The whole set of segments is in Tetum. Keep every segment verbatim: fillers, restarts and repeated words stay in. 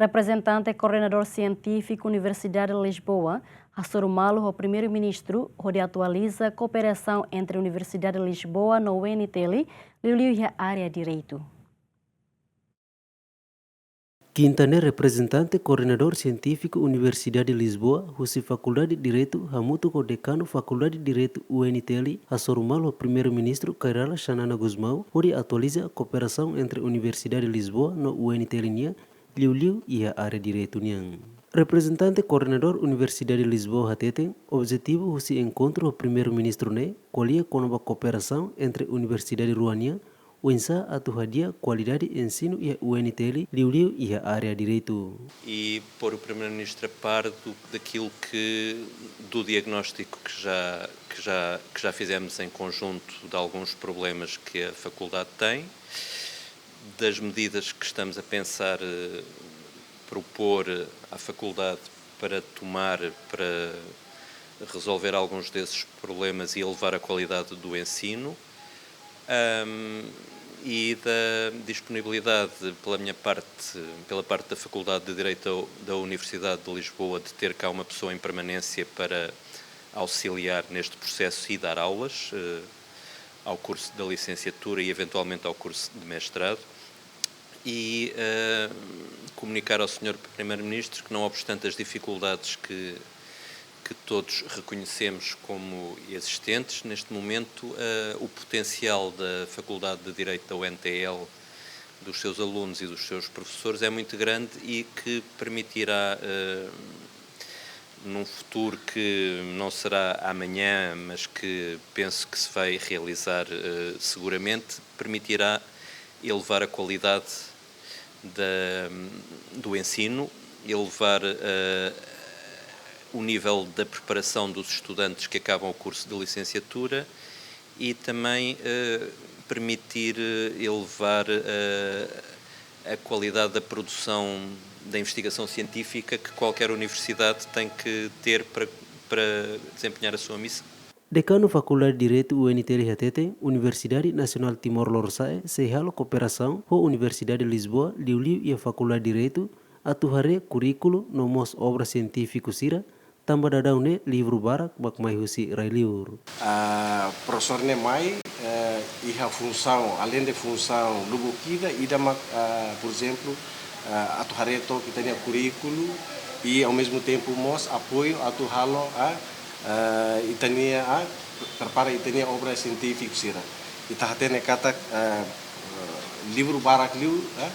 Reprezentante koordenadór sientífiku Universidade Lisboa hasoru malu ho Primeiru-Ministru hodi atualiza kooperasaun entre Universidade Lisboa no U N T L, liuliu iha área direitu. Kinta ne'e, reprezentante koordenadór sientífiku Universidade Lisboa husi Fakuldade Direitu hamutuk ho dekanu Fakuldade Direitu U N T L hasoru malu ho Primeiru-Ministru Kay Rala Xanana Gusmão hodi atualiza kooperasaun entre Universidade Lisboa no U N T L nian, liuliu iha área direitu nian. Reprezentante koordenadór Universidade Lisboa hateten, objetivu husi enkontru ho Primeiru-Ministru ne'e ko'alia kona-ba kooperasaun entre universidade rua nian, oinsá atu hadi'a kualidade ensinu iha U N T L, liuliu iha área direitu. E pôr o Primeiro-Ministro a par do, daquilo que, do diagnóstico que já, que já, que já fizemos em conjunto de alguns problemas que a faculdade tem, das medidas que estamos a pensar, eh, propor à faculdade para tomar, para resolver alguns desses problemas e elevar a qualidade do ensino, ahm, e da disponibilidade, pela minha parte, pela parte da Faculdade de Direito da Universidade de Lisboa, de ter cá uma pessoa em permanência para auxiliar neste processo e dar aulas, eh, ao curso da licenciatura e eventualmente ao curso de mestrado. E, eh, comunicar ao senhor Primeiro-Ministro que, não obstante as dificuldades que, que todos reconhecemos como existentes, neste momento, eh, o potencial da Faculdade de Direito da U N T L, dos seus alunos e dos seus professores é muito grande e que permitirá, eh, num futuro que não será amanhã, mas que penso que se vai realizar, eh, seguramente, permitirá elevar a qualidade da, do ensino, elevar, eh, o nível da preparação dos estudantes que acabam o curso de licenciatura e também, eh, permitir, eh, elevar, eh, a qualidade da produção da investigação científica que qualquer universidade tem que ter para, para desempenhar a sua missão. Dekanu Fakuldade Direitu U N T L hateten, Universidade Nasionál Timor Lorosa'e sei halo kooperasaun ho Universidade Lisboa, liuliu iha Fakuldade Direitu, atu haree kurríkulu no mós obra sientífiku sira, tanba daudaun ne'e livru barak mak mai husi rai-liur. Ah, profesór ne'e mai, eh, iha funsaun, além de funsaun lubuk ida, ida mak, ah, por exemplo, ah, atu haree took ita-nia kurríkulu, e ao mesmo tempo mós apoiu atu halo, ah, ah, ita-nia, ah, prepara ita-nia obra sientífiku sira. Ita hatene katak, ah, livru barak liu, ah,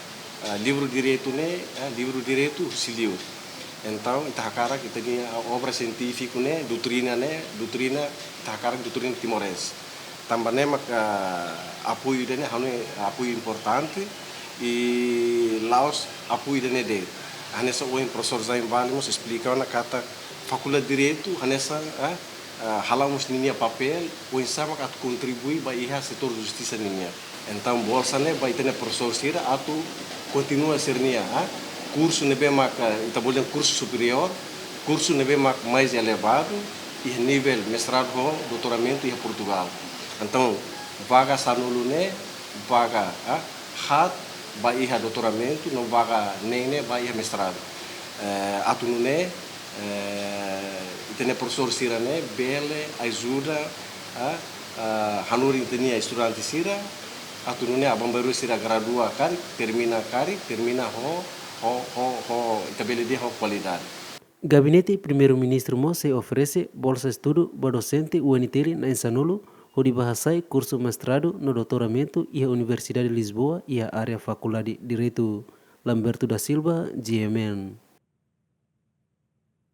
ah, livru direitu ne'e, ah, livru direitu husi liur. Entaun, ita hakarak ita-nia obra sientífiku ne'e, doutrina ne'e, doutrina, ita hakarak doutrina timorense. Tanba ne'e maka apoiu ida-ne'e, ha'u hanoin apoiu importante, i la'ós apoiu ida-ne'e de'it. Hanesan ohin profesór Zain Bali mós esplika ona katak Fakuldade Direitu, hanesan, eh, ah, hala'o mós ninia papél, oinsá mak atu kontribui ba iha setór justisa ninian. Entaun, bolsa ne'e ba ita-nia profesór sira atu kontinua sira-nia, ah, kursu ne'ebé mak, ah, ita bolu dehan kursu superiór, kursu ne'ebé mak mais elevadu, iha nivel mestradu ho doutoramentu iha Portugal. Entaun, vaga sanulu ne'e, vaga, ah, haat ba iha doutoramentu, no vaga neen ne'e ba iha mestradu. Eh, atu nune'e, eh, ita-nia profesór sira-ne'e bele ajuda, ah, ah, hanorin ita-nia estudante sira, atu nune'e aban-bainrua sira gradua karik, termina karik, termina ho, ho, ho, ho, ita bele dehan ho kualidade. Gabinete Primeiru-Ministru mós sei oferese bolsa estudu ba dosente U N T L na'in sanulu, hodi bá hasai kursu mestradu no doutoramentu iha Universidade Lisboa iha área Fakuldade Direitu. Lamberto da Silva, G M N.